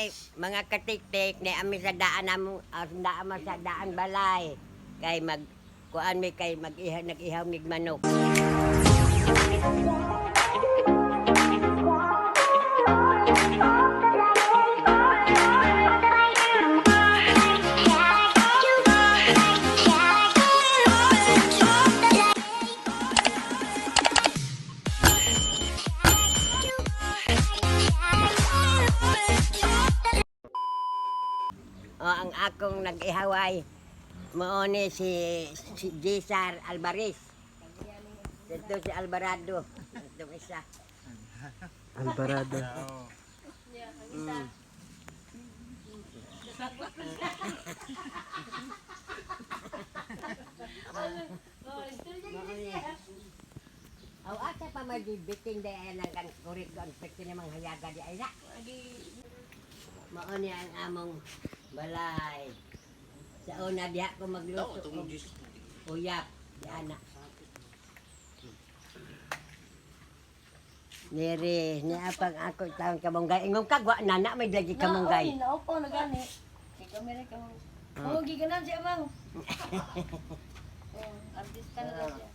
Kay mga katiktik ni ami sa daan amo daan man sa daan balay. Kay mag kuan mi kay mag-ihaw nag-ihaw mig manok. O ang akong nag-ihaway mao ni si Gisar Alvarez. Ito si Alvarado. Itong isa. Alvarado. Mao ni. Aw asa pa magibiting dahil ang kan kurit ko ang pwede namang hayaga di ay na. Mao ni ang among balay. Sa una diha ko magluto og uyap di ana. Nere, ni apang ako taon kamunggay. Ingong kagwa na na may lagi kamunggay. Oy, naupo na gani. Kay kami ra ka. Oh, giganan siya mang. Oh, artista na daw siya.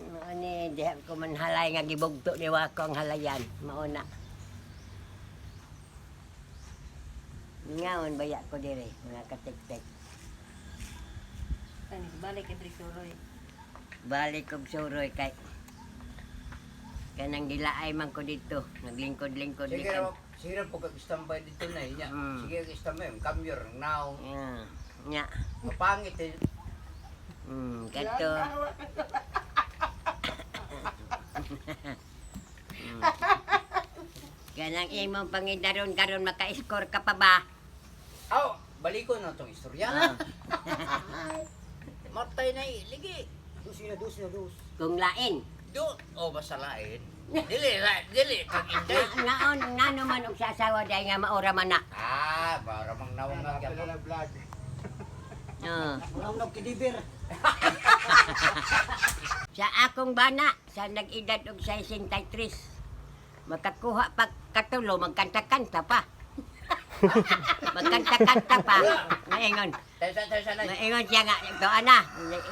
Mao ni diha ko manhalay nga gibugto ni wako ang halayan. Mao na. Ngaon baya ko dire mga katiktik. Tani balik kay Drisuroy. Balik og suroy kay kanang dilaay man ko dito, naglingkod-lingkod Sige gikan. ra, sige ra po kag standby dito na eh, nya. Sige kag standby, kamyor now. Yeah. Nya. Mapangit eh. Kadto. Kanang imong pangidaron karon maka-score ka pa ba? Aw, baliko na tong istorya. Matay na eh, ligi. Dus na, dus na, dus. Kung lain. Do, oh basta lain. Dili la, dili kag inday. Ngaon ngano man og sa asawa dahil nga maora man na. Ah, para mang nawong nga gyapon. Vlog. Oh. Unang nagkidibir. Sa akong bana, sa nag-edad og 63, makakuha pa katulo, magkanta-kanta pa. Magkanta-kanta pa. Maingon. Taysa taysa na. Maingon siya nga, ito ana.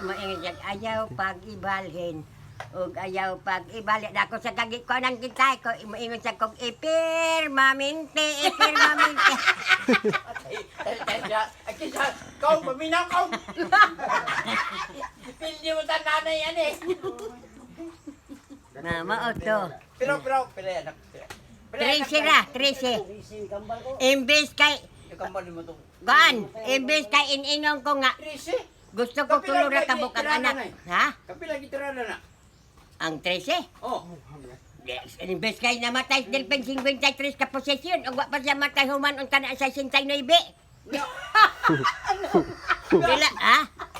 Maingon siya, ayaw pag-ibalhin. Ug ayaw pag-ibalik. Dako sa kagi ko nang kita ko maingon siya kog ipirmamente, ipirmamente. Taysa taysa. Ay kisa, kau paminaw kau. Pildi mo ta nanay yan eh. Mama to. Pero pero pila anak. Pila anak. 13 ra, 13. Imbes kay Kambal mo to. Gaan, imbes kay iningon ko nga 13. gusto ko tulo ra kabuk ang anak. Ha? Kapila gitirada na. Ang 13? Oh. Yes, imbes kay namatay del 53 ka posesyon ug wa pa siya matay human unta na sa 69. Pila, ha?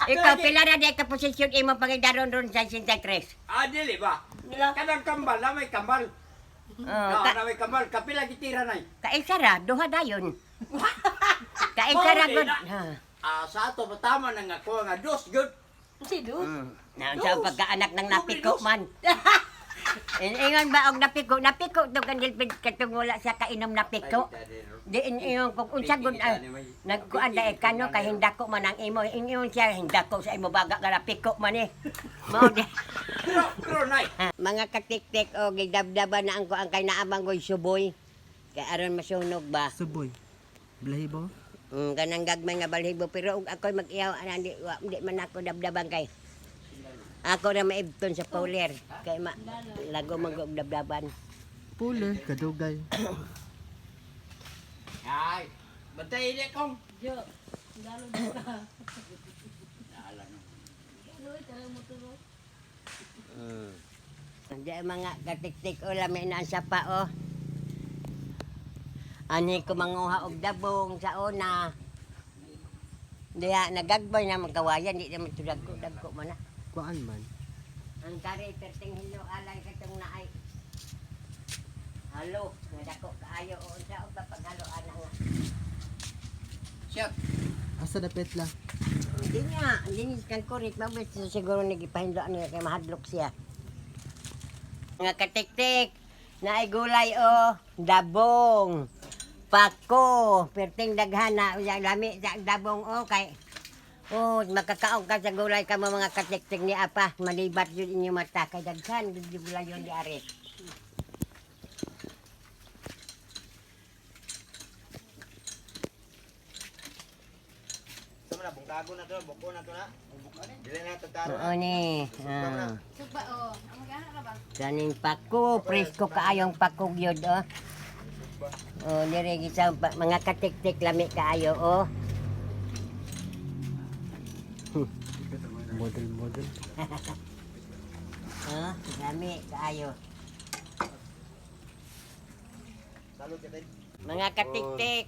Ikaw pila ra di ka posesyon imo pangidaron ron sa 63. Ah, dili ba? Kanang kambal, na may kambal. Oh, Na, ka, na may kambal. Kapila gitira na. kaisa ra duha dayon. Kaisa ra gud. Ha. Ah, sa ato patama na nga ko nga dos good. Si Dus. Na unsa ang pagkaanak ng napiko man. Ingon ba og napiko, napiko to kandil katong wala siya kainom napiko. Di ingon kung unsa gud ay nagkuan dae kano kay hindako man ang imo. Ingon siya hindako sa imo baga ka napiko man eh. Mao di. Pero pero nay. Mga katiktik o gidabdaban na ang kuan kay naamang goy suboy. Kay aron masunog ba. Suboy. Blahibo. Kanang gagmay nga balhibo pero og ako'y mag-ihaw ana di, wa, di man ako dabdaban kay ako na maibton sa powler kay ma lago man og dabdaban. Puler, kadugay. Ay, bantay ili kong. Jo. Galo ka. Naala no. Galo tara mo to. Di mga katiktik o lami na ang sapa o. Ani ko manguha og dabong sa una. Diya nagagboy na magkawayan di naman to dagko dagko man na. Kuan man. Ang kari perting hilo alay katong naay. Halo, nga dako kaayo o unsa og paghalo ana nga. Siya. Asa dapit la? Hindi nga, hindi kang kurit. Mabit siguro nagipahinlo niya kay mahadlok siya. Nga katiktik, naay gulay o, dabong. Pako, perting daghan na unya lami sa dabong o kay. Oh, makakaon ka sa gulay ka mo mga katiktik ni apa, malibat yun inyong mata kay daghan gud yung gulay yun di ari. Sa na bungkago na to, buko na to na. Dili na tataro. Oo ni. Ah. Sugba oh. Ang mag-anak ka ba? Kaning pako, presko kaayong pako gyud oh. Oh, dire gisa mga katiktik lami kaayo oh. Model, model. Oh, lami kaayo. Salud ka tayo. Mga katiktik.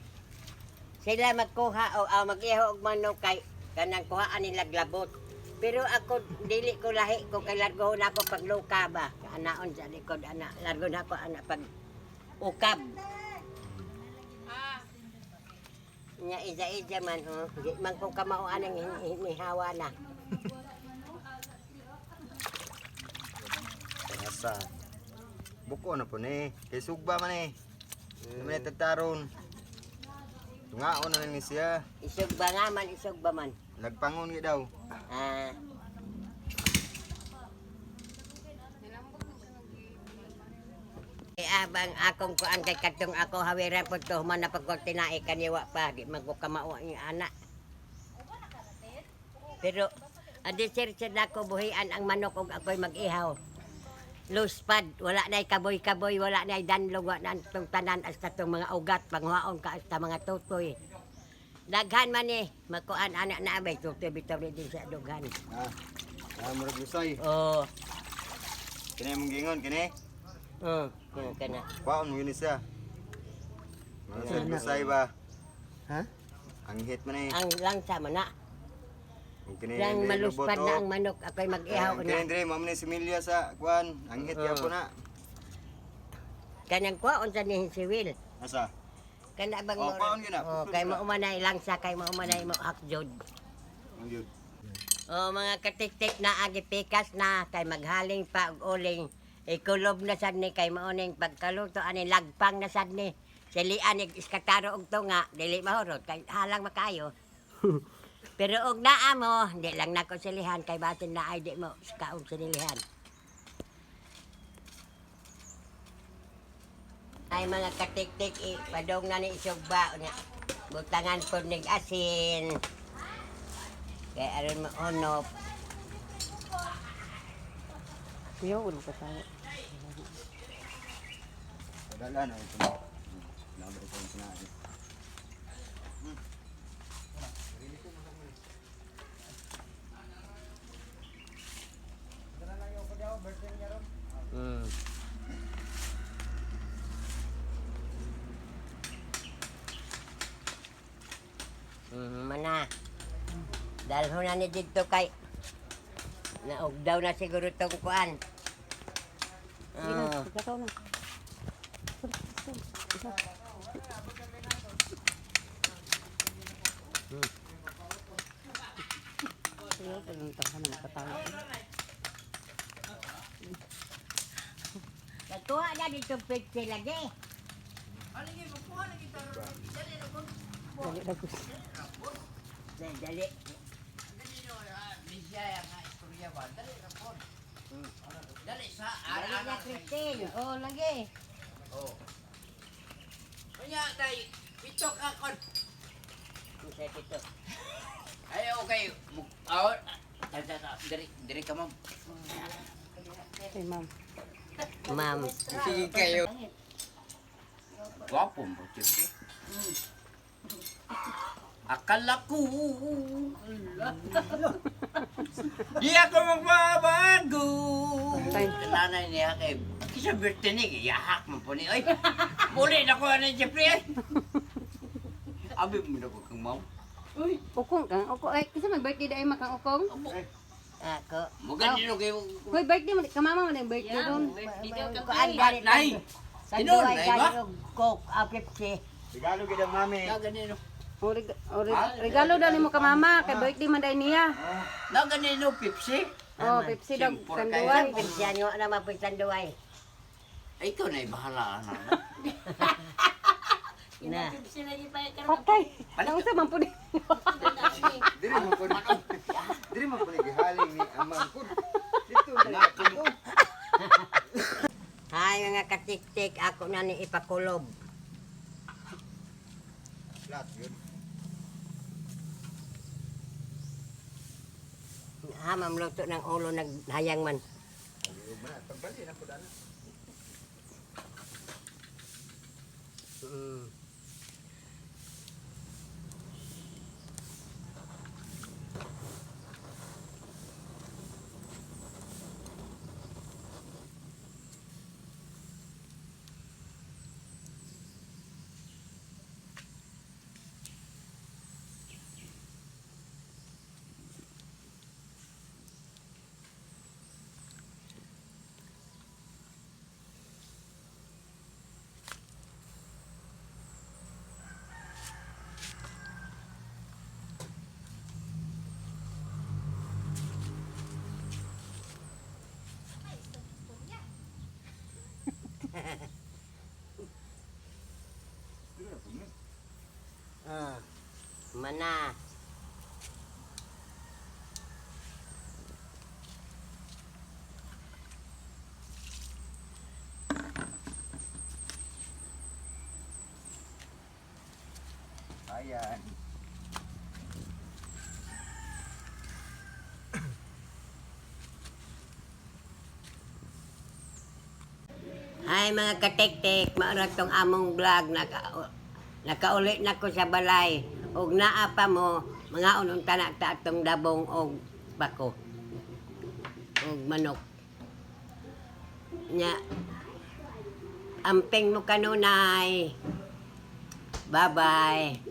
Sila magkuha o mag-iho og manok kay kanang kuhaan nila glabot. Pero ako dili ko lahi ko kay largo na ako pag luka ba. Anaon sa likod ana largo na ako ana pag ukab. Nya isa-isa man ho. Di man ko kamao anang hinihawa na. Asa. Buko na po ni. Kay sugba man eh. Di man tataron. Tungaon na ni siya. Isog ba nga man, isog ba man. Lagpangon gi daw. Ah, Eh, abang akong kuan kay katong ako hawiran po to human na pagkotinae kaniwa pa di man ko kamao ang anak. Pero adi sir sir nako buhian ang manok og ako'y mag-ihaw. Luspad, wala na'y kaboy-kaboy, wala na'y danlog, wala na itong tanan hasta itong mga ugat, panghuaon ka hasta mga tutoy. Daghan man eh, makuan anak na abay, tutoy bitaw ni din sa dughan. Ah. Ah, murag lusay. Oo, Kini mong gingon kini. oh, oh, kana. Kwaon mo yun siya. Murag lusay ba? Ha? Ang hit man eh. Ang langsa man na. Ug kini Lang diri maluspad lubot, na oh. ang manok, ako'y mag-ihaw Ang na. kini diri mao man ni si Milya sa kuan. Ang hit gyapon na. Kanang kuwaon sa ni si Will. Asa? Kana bang Oh, kuwaon gyud na. Oh, kay mo umanay langsa, kay mo umanay mo hakjod. Ang yun. Oh, mga katiktik na agi pikas na kay maghaling pa og uling. Ikulob na sad ni kay mauning pagkaluto ani lagpang na sad ni. Silian ni iskataro og tunga, dili mahurot kay halang makaayo. Pero og naa mo, di lang nako silihan kay basin na ay di mo kaog sinilihan. Ay mga katiktik, eh, padong na ni isugba unya. Butangan po nig asin. Kay aron mo unop. Kuya, ulo ka tayo. Padala na ito. Nabay ko yung sinabi. Mana. Dalho na ni dito kay naugdaw na siguro tong kuan. Oh. Ikaw na. Kuya, pagpunta ka na makatawa. Natuwa na dito picture lagi. Dali, dagos. Dali. Bisaya nga istorya ba? Dali ra po. Dali sa Dali na Christine. Oh, lagi. Oh. Kanya day, pito ka kon. Isa dito. Ay okay, aw, diri diri ka ma'am. Ay, ma'am. Ma'am. Sige kayo. Gwapo mo, Jeffrey. Akala ko di ako magbabago. Nanay niya kay kisa birthday ni yahak man po ni ay. Muli na ko ani Jeffrey ay. Abi mo na ko kang ma'am. Uy, ukong kang ukong. Ay, kasi mag-birthday dahil makang ukong. Ako. Mo ganino kayo. Hoy, birthday mo. Kamama mo na yung birthday doon. Kuan dali. Nay. Tinuod Sanduay na ba? gani og Coke, ah, Pepsi. Regalo gid ang mami. Na ganino. O, regalo daw nimo kamama. Kay birthday man dahil niya. Na ganino Pepsi. Oh, Pepsi daw. Simpor Kanduay. Pepsi ano na mapoy sanduay. Ay, ikaw na bahala na. Na. Sila di pa karon. Patay. Naunsa man pud. Diri mo po. Diri mo po gihaling ni amang ko. Dito na ko. Hay mga katiktik, ako na ni ipakulob. Flat yun. Ha, mamluto ng ulo naghayang man. Pagbali na po dana. Ah, mana. Ayan. Hi mga katiktik, maura tong among vlog nakauli na ko sa balay og naa pa mo mga unong tanak ta atong dabong og bako og manok. Nya amping mo kanunay. Bye-bye.